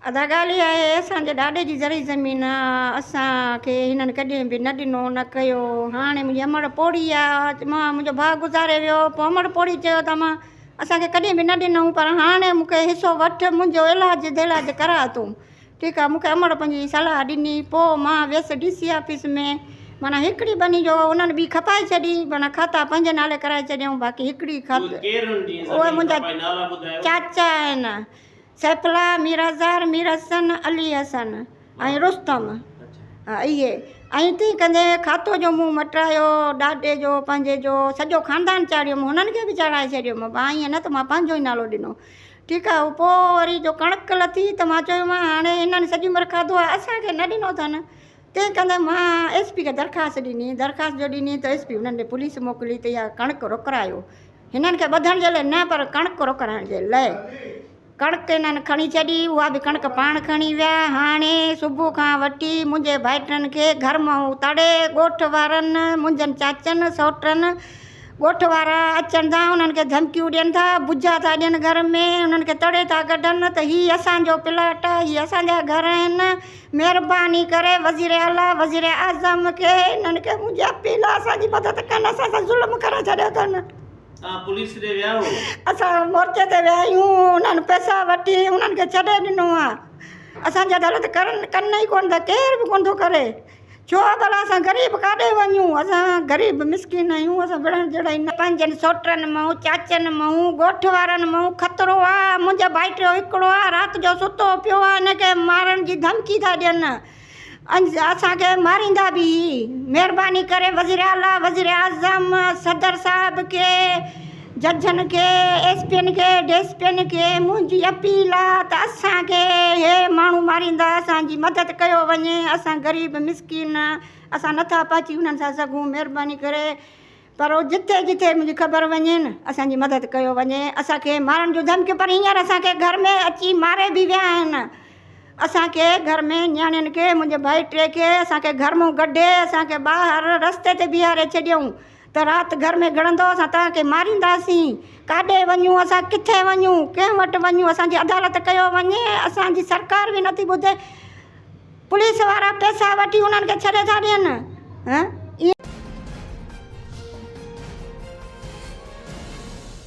ادا ڳالهه اها آهي اسان جي ڏاڏي جي زرعي زمين آ اسان کي هنن ڪڏهن به نه ڏنو نه ڪيو هاڻي منهنجي امڙ پوڙهي آ مان منهنجو ڀاء گذاري ويو پوء امڙ پوڙهي چيو ته امان اسان کي ڪڏهن به نه ڏنو پر هاڻي مون کي حصو وٺ منهنجو علاج دلاج ڪراء تون ٺيڪ آ مون کي امڙ پنهنجي صلاح ڏني پوء مان ويس ڊي سي آفيس ۾ معنيٰ هڪڙي ٻني جو انهن ٻي کپائي ڇڏي معنيٰ کاتا پنهنجي نالي ڪرائي ڇڏيائون باقي هڪڙي کاتو اهي منهنجا چاچا آهن سيف الله، مير هزار، مير حسن، علي حسن ۽ رستم اهي ۽ تيئن ڪندي کاتو جو مون مٽرايو ڏاڏي جو پنهنجي جو سڄو خاندان چاڙهيو مون هنن کي به چاڙهائي ڇڏيو مان ائين نه ته مان پنهنجو ئي نالو ڏنو ٺيڪ آهي پوء وري جو ڪڻڪ لٿي ته مان چيومان هاڻي هنن سڄي عمر کاڌو آهي اسان کي نه ڏنو اٿن تنهن ڪندي مان ايس پي کي درخواست ڏني درخواست جو ڏني ته ايس پي هنن ڏي پوليس موڪلي ته اها ڪڻڪ روڪرايو هنن کي ٻڌڻ جي لاء نه پر ڪڻڪ روڪرائڻ جي لاء ڪڻڪ هنن کڻي ڇڏي اها به ڪڻڪ پاڻ کڻي ويا هاڻي صبح کان وٺي منهنجي ڀائٽن کي گهر مان اتاڙي ڳوٺ وارن منهنجن چاچن سئوٽن ڳوٺ وارا اچن ٿا انهن کي ڌمڪيون ڏين ٿا بجا ٿا ڏين گهر ۾ انهن کي تڙي ٿا ڪڍن ته هي اسان جو پلاٽ آهي هي اسان جا گهر آهن مهرباني ڪري وزير اعليٰ وزير اعظم کي انهن کي منهنجي اپيل آهي اسان جي مدد ڪن اسان سان ظلم ڪري ڇڏيو اٿن. توهان پوليس ڏي ويا هو؟ اسان مورچي تي ويا آهيون انهن پئسا وٺي انهن کي ڇڏي ڏنو آهي اسان جي عدالت ڪرن ڪن ئي ڪونه ٿا ڪير به ڪونه ٿو ڪري. ڇو ڀلا اسان غريب ڪاڏي وڃون، اسان غريب مسڪين آهيون، اسان وڙهڻ جهڙا ئي نه. پنهنجن سوٽن مئون، چاچن مئون، ڳوٺ وارن مئون خطرو آ، منهنجو ڀائٽيو هڪڙو آ، رات جو ستو پيو آ، ان کي مارڻ جي ڌمڪي ٿا ڏين، اسان کي ماريندا به هي، مهرباني ڪري وزير اعليٰ، وزير اعظم، صدر صاحب کي، ججن کي، ايس پين کي، ڊي ايس پين کي منهنجي اپيل آ ته اسان کي هي ماڻهو ماريندا اسان جي مدد ڪيو وڃي اسان غريب مسڪين اسان نٿا پهچي انهن سان سگهون مهرباني ڪري پر جٿي جٿي منهنجي خبر وڃي نه اسان جي مدد ڪيو وڃي اسان کي مارڻ جون ڌمڪيون پر هينئر اسان کي گهر ۾ اچي ماري به ويا آهن اسان کي گهر ۾ نياڻين کي منهنجي ڀائٽي کي اسان کي گهر مون ڪڍي اسان کي ٻاهر رستي تي بيهاري ڇڏيائون ته رات گهر ۾ گهڙندو اسان توهان کي مارينداسين، ڪاڏي وڃون اسان ڪٿي وڃون، ڪنهن وٽ وڃون، اسان جي عدالت ڪيو وڃي، اسان جي سرڪار به نٿي ٻڌي، پوليس وارا پئسا وٺي انهن کي ڇڏي ٿا ڏين.